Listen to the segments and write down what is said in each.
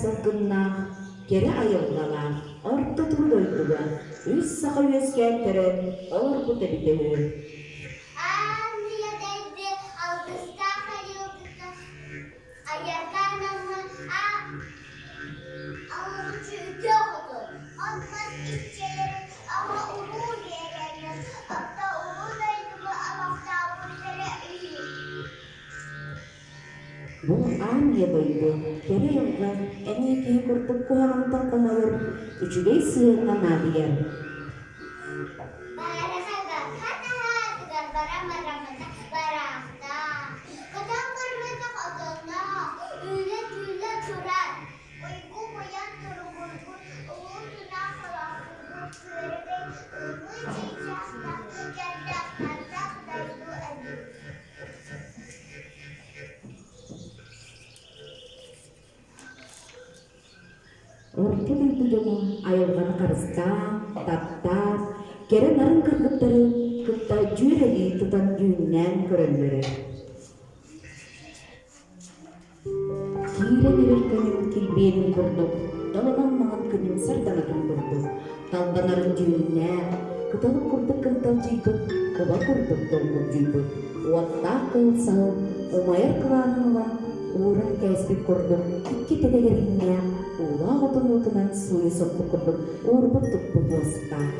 салгыннаах, кэрэ айылҕалаах орто туру дойдуга үс саха үөскээн төрөөн олорбут эбитэ үһү. Аан дойду алгыстаах айылгыта айарга анаммыт алгыччы үтүө хотун. Онтон иччилэрин аҕа улуу биэрэннэр, орто улуу дойдуга олохтообуттара үһү. Бу аан ийэ дойду кэрэ айылҕа эмиэ киһи курдук куһаҕантан хомойор, үчүгэй сыһыаҥҥа наадыйар. Баарахага хатаһаатыгар барам-барамата бараахтаах, Хотон көрбөтөх отонноох, үүнэ-түүлэ турар, Уйгу быйаҥ туругурбут, улуу тунаах олохсуйбут күөрэгэй ыллыы чыычаахтаах, кэрдэхтэрдээх дойду эбит. Орто дойду дьоно айылҕаны харыстаан, таптаан, кэрэ нарын кыргыттары кытта дьүөрэлии тутан дьүһүннээн көрөллөрө. Киирэн эрэр күнүм килбиэнин курдук, даланан маҥан күнүм сардаҥатын курдук, талбанарын дьүһүннээх, кыталык курдук кынталдьыйбыт, куба курдук долгулдьуйбут, уоттаах кыыл саһыл умайар кылаанын ылан ууран кээспит курдук икки тэтэгэриннээх уулаах отун уутунан сууйа соппут курдук уурбут-туппут уостаах.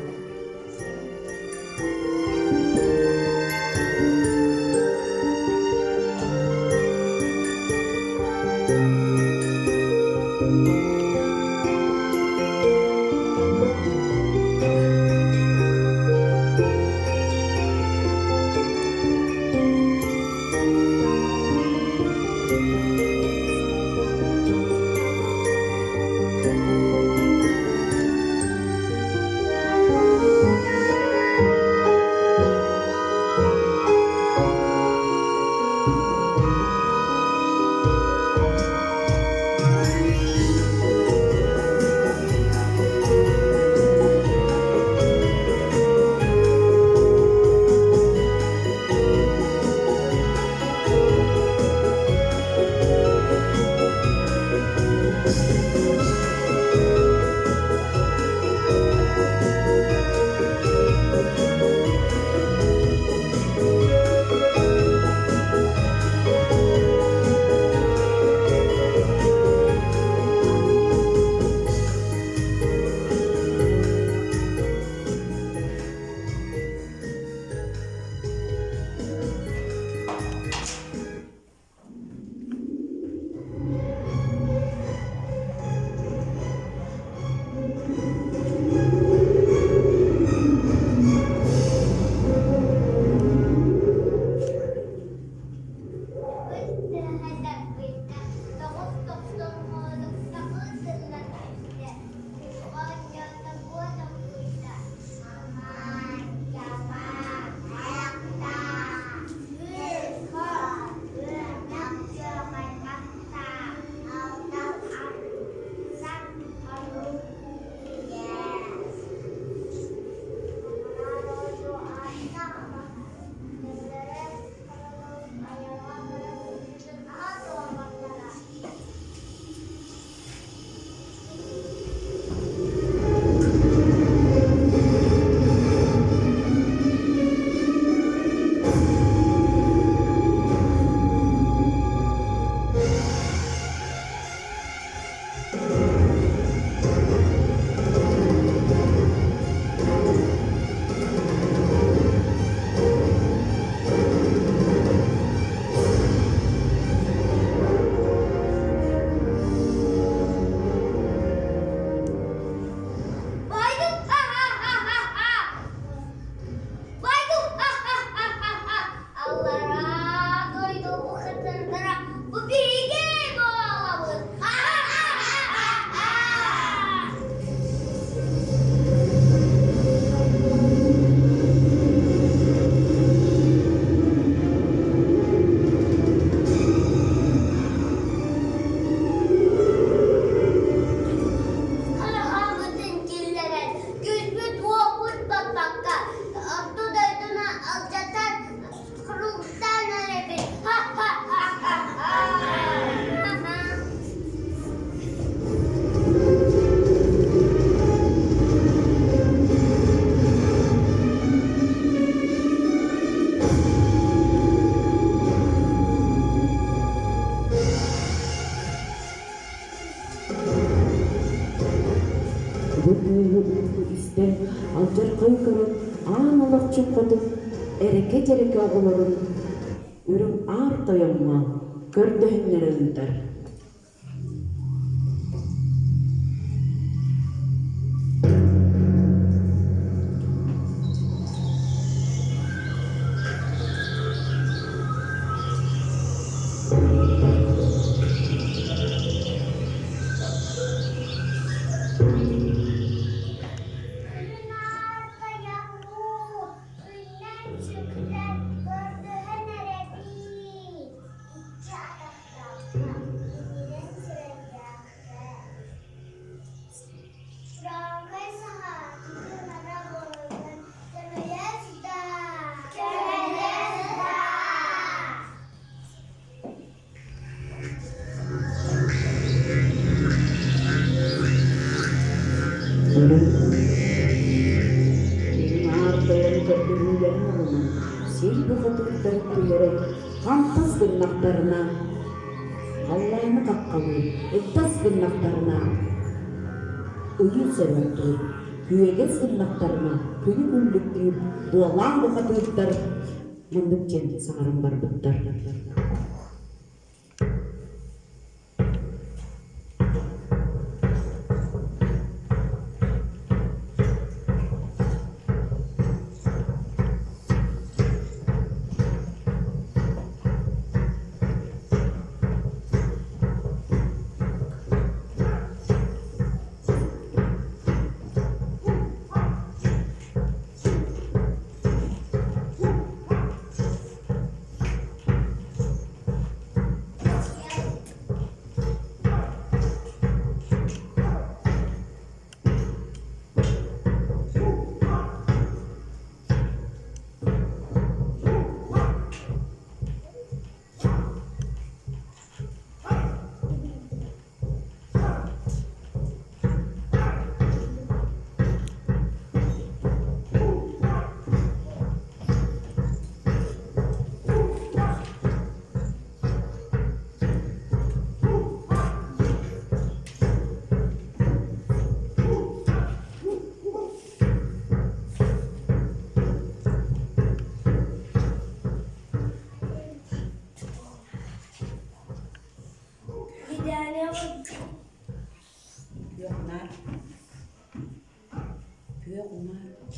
Алдьархай көрөн аан олохчун хотун эрэкэ-дьэрэкэ оҕолорун Үрүҥ Аар Тойоҥҥо көрдөһүннэрэ ыытар. Үрүҥ Аар Тойоммут, Үннэн сүктэн, көрдөһөн эрэбиит, икки атахтаахха, итирэн сирэйдээххэ. Франкай саха киһи-хара буоларыгар көмөлөс даа! Көмөлөс даа! Үрүҥ Аар Тойон көрдөһүүлэрин ылынан, сир бухатыырдарын түһэрэн, хантас гыннахтарына, халлааны хаххалыы, ыттас гыннахтарына, ыйы сөрөттүүр, күөгэс гыннахтарына, күнү күллүктүүр дуолаан бухатыырдар маннык диэн саҥаран барбыттар.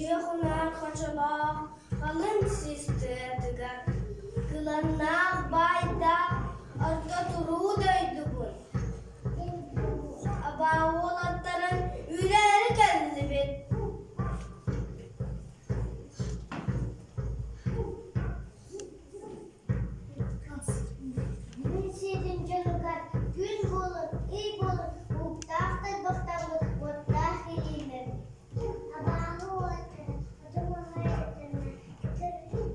Күөх унаар хочолоох халыҥ сис тыатыгар кыланнаах баайдаах орто туруу дойдубун абаа уолаттарын үүрээри кэллибит. Күн сирин дьонугар күн буолун, ый буолун, ууктаах тарбахтаммыт уоттаах илиилэр. Абааһы уолаттара оту-маһы этэннэр,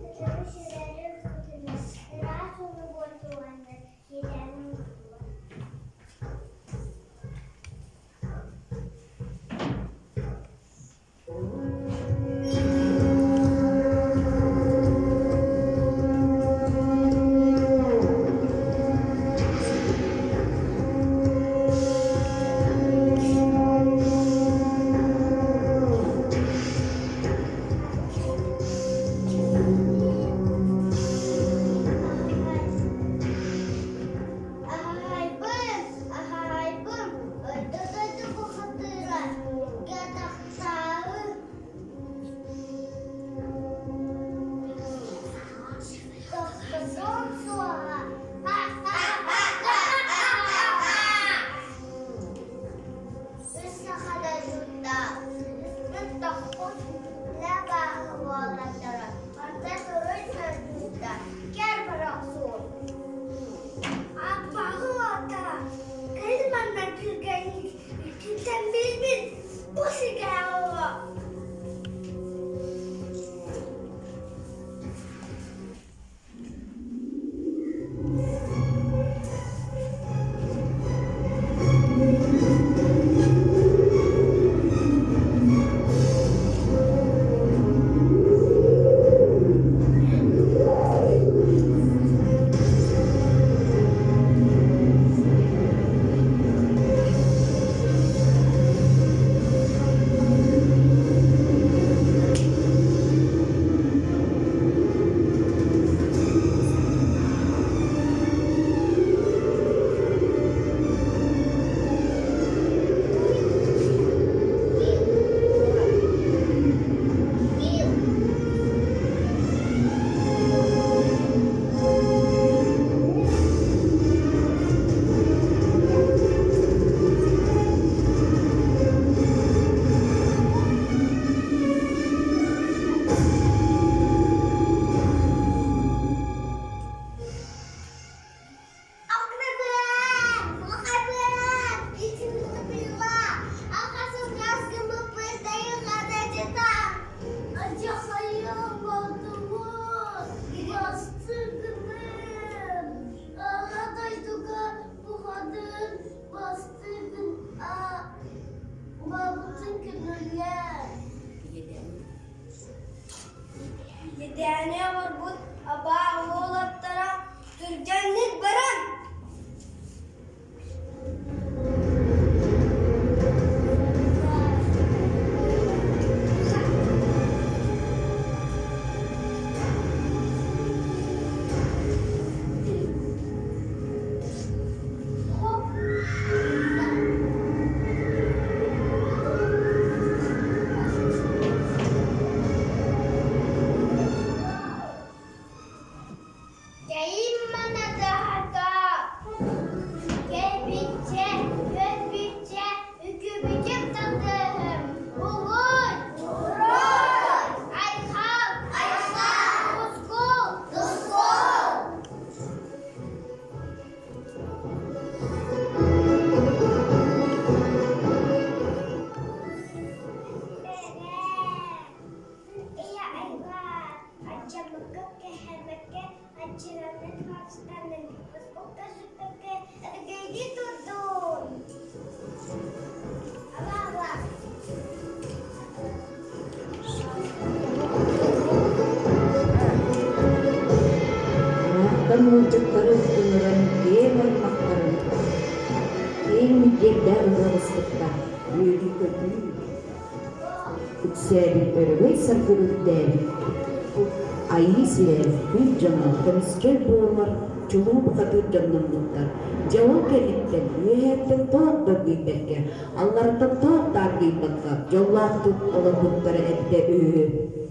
көтөрү-сүүрэри көтөннөр, ыраас ууну буортулааннар, иэдээни оҥордулар. Иэдээни оҥорбут абааһы уолаттара түргэнник баран Кэлбиччэ, өлбүччэ, үкүбүчүк тылдыһым, угуй, уруй, айхал, айхал, тускул, тускул. Ийэ айга аччаммыкка кэһэммэккэ аччыранан хаалыстанын оскуолка сүппэккэ эрэгэйдии турдун. Ала-ала. Ыраахтан ыалдьыттары ыҥыран киэҥ аймахтарын, киэҥ ньиргиэрдээх ыһыах ыспыттар, үөрүү-көтүү үксээбит өрөгөй саргы үрдээбит Айыы сирэ күн дьоно көмүскэл буолар чулуу бухатыыр дьонноммуттар. Дьэ ол кэнниттэн үөһээттэн туох да оргуйбакка, аллараттан туох да аргыйбакка дьоллоохтук олорбуттара эбитэ үһү.